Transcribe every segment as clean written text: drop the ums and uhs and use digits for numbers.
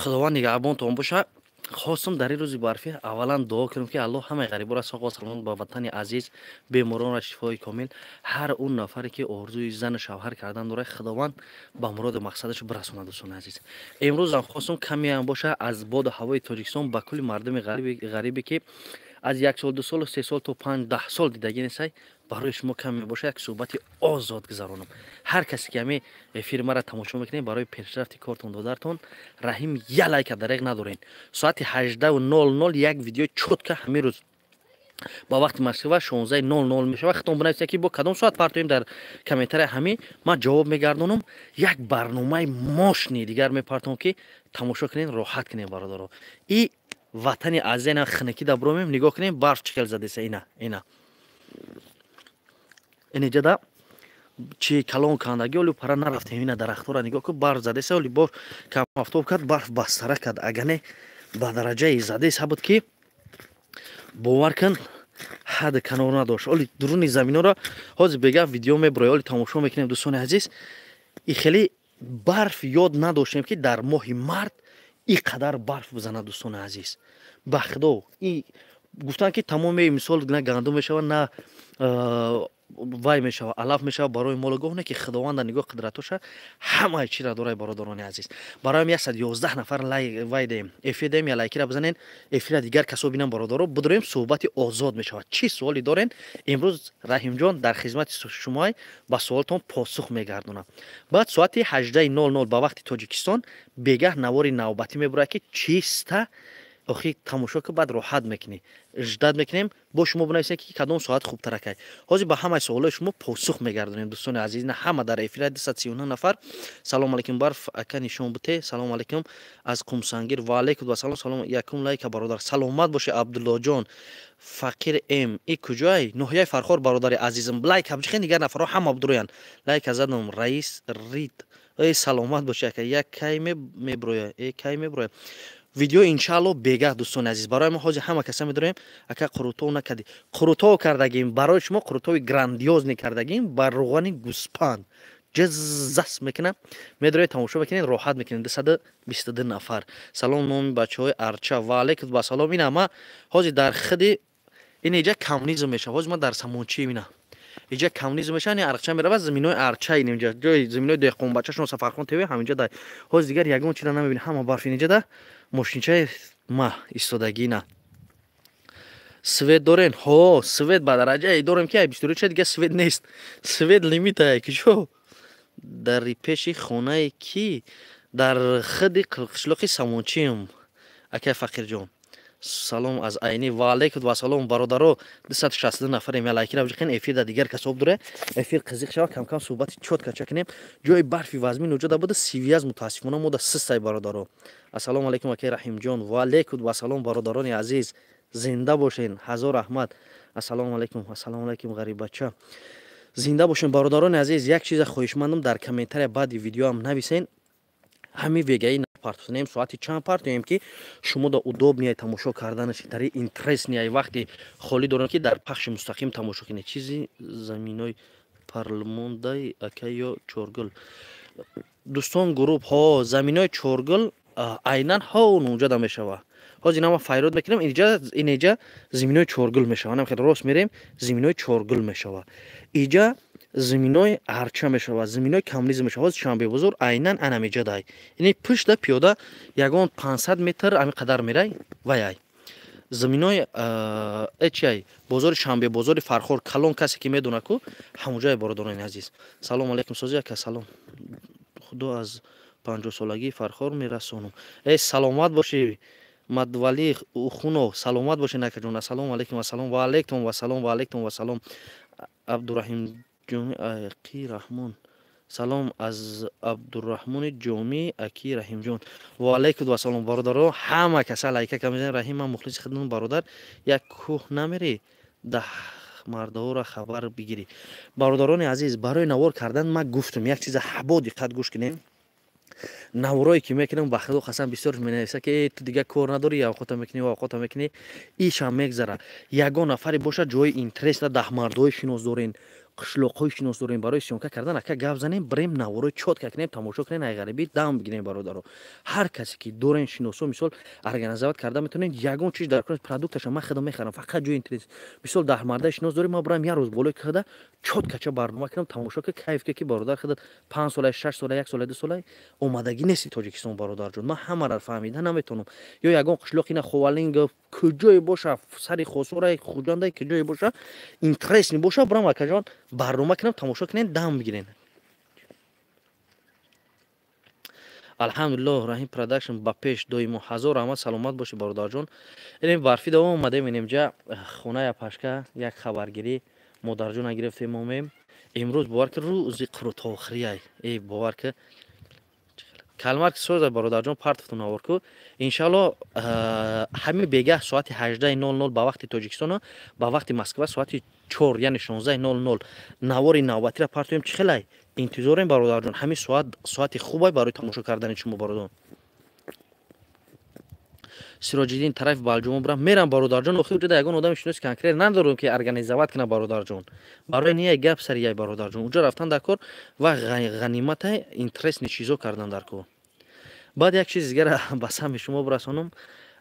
Худованд нигаҳбонтон боша. Хостум дар ин рӯзи барфӣ аввалан дуо кунем, ки Аллоҳ ҳамаи ғариборо соғу саломат ба ватани азиз, беморонро шифои комил, ҳар он нафаре ки орзуи зану шавҳар кардан дорад, Худованд ба муроду мақсадаш бирасонад. Дӯстони азиз, имрӯзам хостум камеам боша аз боду ҳавои Тоҷикистон ба кулли мардуми ғарибе, ки аз 1 сол, 2 солу 3 сол то 5-10 сол дидагӣ нестай, барои шумо каме боша як суҳбати озод гузаронам. Ҳар касе ки ҳами эфири маро тамошо мекунед, барои пешрафти кортон додартон Раҳим я лайка дареғ надорен. Соати 18:00 як видео чётко ҳамин рӯз ба вақти Москва 16:00 мешавад. Хитон бинависед, ки бо кадом соат партоем. Дар комментария ҳамин ман ҷавоб мегардонам. Як барномаи мощный дигар мепартом, ки тамошо кунед, роҳат кунед, бародаро. И ватани азиза хинакӣ да буромем, нигоҳ кунем, барф чӣ хел задеса. Ина, инҷада чи калон кандагӣ, оли пара нарафтем. Ина, дарахтора нигоҳ кун, барф задеса. Оли бо кам афтоб кард, барф бастара кард. Агане ба дараҷаи задеса буд, ки бовар кун, ҳад канор надошт. Оли дуруни заминора ҳозир бега видео мебурои, оли тамошо мекунем. Дӯстони азиз, и хеле барф ёд надоштем, ки дар моҳи март и қадар барф бизанад. Дӯстони азиз, ба Худо, и гуфтанд, ки тамоми мисол на гандум мешавад, на вай мешавад, алаф мешавад барои молу гов. Не ки Худованда нигоҳ, қудратоша ҳамаи чира дорай. Бародарони азиз, бароям 111 нафар вай деем, эфир деем, я лайкира бизанен, эфира дигар касо бинам. Бародаро, бидорем, суҳбати озод мешавад. Чӣ суоле дорен, имрӯз Раҳимҷон дар хизмати шумоай, ба суолтон посух мегардонам. Баъд соати 18:00 ба вақти Тоҷикистон бегаҳ навори навбатӣ мебурад, ки чиста охи тамошо ки баъд роҳат мекунӣ. Ждать мекунем, бо шумо бинависем, ки кадом соат хубтаракай. Ҳозир ба ҳамаи суолои шумо посух мегардонем. Дӯстони азиз, на ҳама дар эфира 239 нафар. Салом алейкум, барф ака нишон буте. Салом алейкум аз Қумсангир. Ва алейкум вассалом. Салом, якум лайка, бародар, саломат бошӣ. Абдуллоҷон Фақир М и куҷоай? Ноҳияи Фархор, бародари азизм. Лайк ҳамчихе дигар нафарҳо ҳама бидуроянд. Лайка задам. Раис Рид, эй, саломат бошӣ, ака. Як кай меброя? Э, кай меброя видео? Иншаалло, бегаҳ. Дӯстони азиз, барои мо ҳозир ҳама каса медорем. Ака, қурутов накардӣ? Қурутов кардагим барои шумо, қурутови грандиозный кардагим ба руғани гӯспанд, ҷаззас мекунам. Медоред, тамошо мекунед, роҳат мекунед. 222 нафар. Салом, номи бачаҳои Арча. Ва алейкум вассалом. Ина, ма ҳозир дар хиди ин иҷа коммунизм мешавад. Ҳозир ма дар Самончием. Ина, иҷа коммунизм мешавад, Арча меравад, заминои Арча. Ин инҷа ҷои заминои деҳқонбачашон, Сафархон ТВ ҳаминҷа дай. Ҳозир дигар ягон чиза намебинем, ҳама барф. Инҷа да мошинчаи ма истодагӣ. На, свет дорен? Ҳо, свет ба дараҷае дорем, ки ай 24 ча дига свет нест, свет лимитае. Киҷо? Дар пеши хонаи кӣ? Дар хиди қишлоқи Самончием, акай Фақирҷон. Салом аз Айнӣ. Ва алейкум вассалом. Бародаро, 262 нафарем, я лайкира биҷиқен, эфир да дигар касоб дуре, эфир қизиқ шава, камкам суҳбати чётко ча кунем. Ҷои барфи вазмин уҷода буда, связь мутаассифона мода систай, бародаро. Ассалому алайкум, акай Раҳимҷон. Ва алейкум вассалом, бародарони азиз, зинда бошен, ҳазор раҳмат. Ассалому алайкум, ассалому алайкум, ғариббача, зинда бошен. Бародарони азиз, як чиза хоҳишмандам, дар комментария баъди видеоам нависен, ҳамин вегаи партоем, соати чанд партоем, ки шумо да удобный тамошо карданаш, тари интересный, вақти холӣ дорем, ки дар пахши мустақим тамошо кунед. Чизи заминои парлмондай, ака, ё Чоргул? Дӯстон, группҳо заминои Чоргул айнан ҳо унҷода мешава. Ҳозир ина ма файрод мекунам, инҷа, инеҷа заминои Чоргул мешава. Нам хеле рост мерем, заминои Чоргул мешава. Иҷа заминои Арча мешава, заминои коммунизм мешава. Ҳозир Шанбебозор айнан анамиҷа дай. Ини пушта пиёда ягон 500 метр ами қадар мерай, ваяй заминои чиай, бозори Шанбе, бозори Фархор калон, касе ки медонад ку, ҳамонҷое. Бародарони азиз, салому алейкум. Сози, ака, салом. Худо аз 50-солагии Фархор мерасонам. Э, саломат бошӣ, Мадвали Ухунов, саломат бошед, акаҷон. Ассалому алайкум. Вассалом, ва алайкум вассалом, ва алайкум вассалом. Абдураҳим Ҷомӣ Ақи Раҳмон, салом аз Абдураҳмони Ҷомӣ, аки Раҳимҷон. Ва алайкум вассалом. Бародаро, ҳама каса лайка камезан. Раҳим, ман мухлиси хидмат, бародар. Як кӯҳ намерӣ, даҳ мардоро хабар бигирӣ. Бародарони азиз, барои навор кардан ман гуфтам як чиза, бо диққат гӯш кунем. Наворое ки мекунам, ба Худо қасам, бисёр менависа, ки ту дигар кор надорӣ, авқота мекунӣ, авқота мекунӣ. Ишам мегзара. Ягон нафаре бошад, ҷои интересна, даҳмардҳои шинос дорен. Қишлоқҳои шинос дорем барои съёмка кардан, ака гап занем, бирем наворои чётко кунем, тамошо кунем, ай ғарибӣ дам бигирем, бародаро. Ҳар касе ки дорен шиносо, мисол организовать карда метавонед, ягон чиз дар кунед, продукташа ман худам мехарам, фақат ҷои интерес. Мисол даҳмардаи шинос дорем, ман бирам як рӯз болои када чёткача барнома кунам, тамошо ки кайф ки бародар худат 5 сола, 6 сола, 1 сола, 2 сола омадагӣ нести Тоҷикистон, бародарҷон. Ман ҳамаро фаҳмида наметавонам. Ё ягон қишлоқ ина Ховалинг куҷое боша, сари Хосора, Хуҷанда куҷое боша, интересный боша, бирам акаҷон барнома кунам, тамошо кунем, дам бигирем. Алҳамдулиллоҳ, Раҳим Продакшн ба пеш доимо. Ҳазор раҳмат, саломат бошӣ бародарҷон. Инем барфи давом омадем, инемҷа хонаи апашка як хабаргирӣ модарҷона гирифтем омем. Имрӯз бовар ки рӯзи қурутохирияй. Эй бовар ки калмар ки соза бародарҷон партовтон навор ку. Иншалло ҳамин бегаҳ соати 18:00 ба вақти Тоҷикистон, ба вақти Москва соати 4, яъне 16:00 навори навбатиро партоем. Чӣ хелай? Интизорем бародарҷон. Ҳамин соат соати хубай барои тамошо кардани шумо бародарон. Сироҷиддин тарафи Балҷумон бирам, мерам бародарҷон. Охир уҷода ягон одами шиноси конкрет надорам ки организовать кунам бародарҷон. Барои не як гап сари яй бародарҷон. Уҷо рафтан дар кор ва ғанимата интересный чизо кардан дар кор. Баъд як чиз дигара ба самъи шумо бирасонам.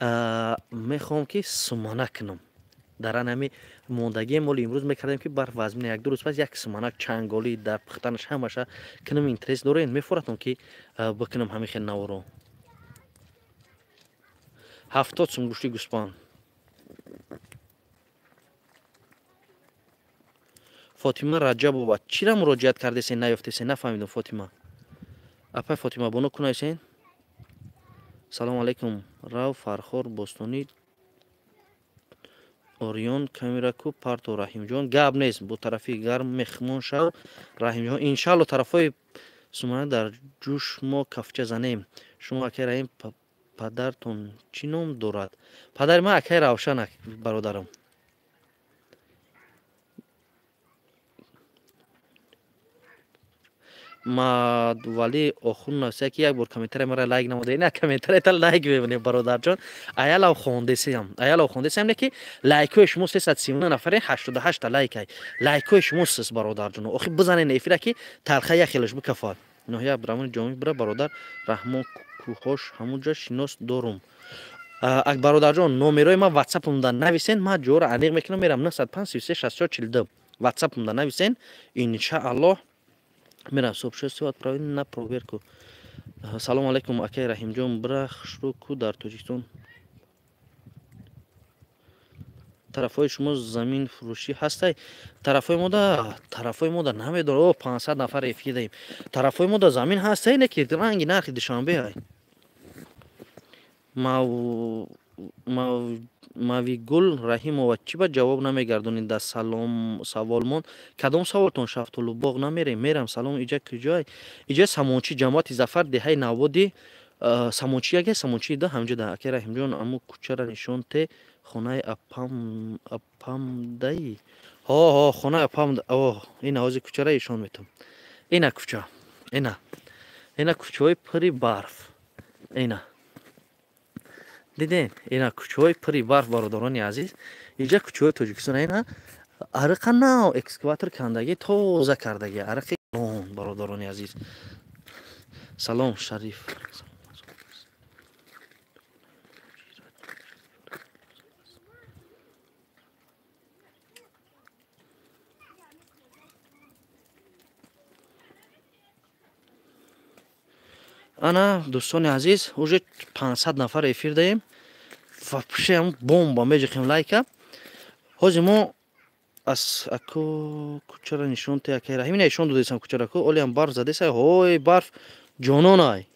Мехоҳам ки сумана кунам. Дар ан ҳами мондагие моли имрӯз мекардем ки барф вазмина як ду рӯз пас як суманак чанголӣ дар пухтанаш ҳамаша кунам. Интерес дорен, мефоратон ки бикунам ҳамин хел наворо. 70 сум гӯшти гӯспанд. Фотима Раҷабова, чира муроҷиат кардесен, наёфтесен? Нафаҳмидам, Фотима. Апай Фотима, боно кунайсен? Салом алейкум. Рав Фархор Бостонӣ Орион камераку парто Раҳимҷон. Гап нест, бо тарафи гарм мехмон шав Раҳимҷон. Иншалло тарафҳои сумана дар ҷӯш мо кафча занем. Шумо акай Раҳим падартон чӣ ном дорад? Падари ман акай Равшан, бародарам. Мадвали Охун нависа ки як бор комментария мара лайк намуда. Ина комментарията лайк мебинем бародарҷон. Аялав хондесиам. Аялав хондесиам не ки лайкҳои шумо 339 нафаре 88 та лайк ай. Лайкҳои шумо сис бародарҷон. Охи бизанен эфира ки талха як хелаш бикафад. Ноҳия Абдураҳмони Ҷомӣ бира бародар Раҳмон Кӯҳош ҳамунҷа шинос дорум. Ак бародарҷон номерои ман WhatsApp-умда нависен, ман ҷоро аниқ мекунам, мерам 905 33 64 42. WhatsApp-умда нависен, иншааллоҳ мерам. Сообщество отправили на проверку. Салом алейкум, акай Раҳимҷон, бира хушрӯ ку дар Тоҷикистон. Тарафҳои шумо замин фурӯшӣ ҳастай? Тарафҳои мода намедонам. О, 500 нафар эфир даем. Тарафҳои мода замин ҳастай, не ки ранги нархи Душанбе ай. Мавигул Раҳимова, чӣ ба ҷавоб намегардонед дар саволмон? Кадом саволтон? Шафтолубоғ намерем? Мерам. Салом, иҷа куҷой? Иҷа Самончи, ҷамоати Зафар, деҳаи Наводи. Самончи яке, Самончи да ҳамҷа да. Акай Раҳимҷон, аму кӯчара нишон те, хонаи апамдаи. Ҳо, ҳо, хонаи апам. О, ина ҳози кӯчара ишон метам. Ина кӯча. Ина. Ина кӯчаҳои пури барф. Ина. Диден, ина кӯчаҳои пури барф, бародарони азиз. Инҷа кӯчаҳои Тоҷикистон, ина арықа нав экскаватор кандагӣ, тоза кардагӣ, арықи калон, бародарони азиз. Салом, Шариф. Ана дӯстони азиз, уже 500 нафар эфир даем. Вообще бомба меҷиқем лайка. Ҳозир мо аз аку кӯчара нишон те акай Раҳим, ина ишон додесам кӯчара ку, олиам барф задесай, ҳой барф ҷононай.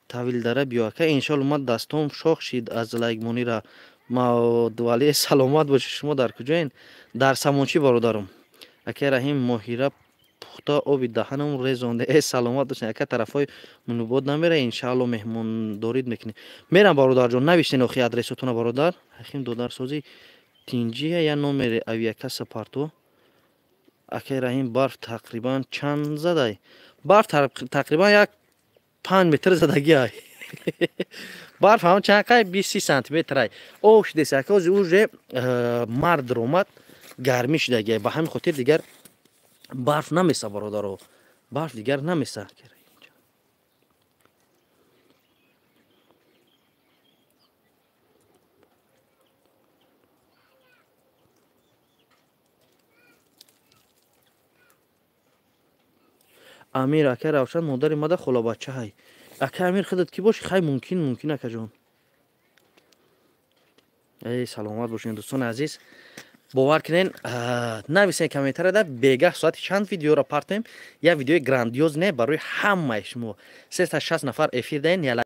Тавилдара биё ака, иншоалло ман дастом шох шид аз лайкмонира. Мадвали саломат бошед, шумо дар куҷоен? Дар Самончи бародарам. Акай Раҳим моҳира пухта оби даҳанам резонде. Э, саломат бошед, ака тарафҳои Мунубод намера, иншаалло меҳмондорид мекунем. Мерам бародарҷон, нависен охи адресотона бародар. Ҳаким додарсозӣ тинҷия я номери авиакасса парто. Акай Раҳим барф тақрибан чанд задай? Барф тақрибан як 5 метр задагиай. Барф ҳам чанд қай? 20 сантиметрай. Об шидеса, ака ҳозир уже мард ромад. Гармӣ шудагия, ба ҳамин хотир дигар барф намеса, бародаро, барф дигар намеса. Амир ака, Равшан, модари мада холабача ҳай. Ака Амир, худат кӣ бошӣ? Хай, мумкин, акаҷон. Эй, саломат бошед, дӯстони азиз. Бовар кунен, нависен комментарияда, бегаҳ соати чанд видеоро партем. Як видеои грандиоз не барои ҳамаи шумо. 360 нафар эфир даен.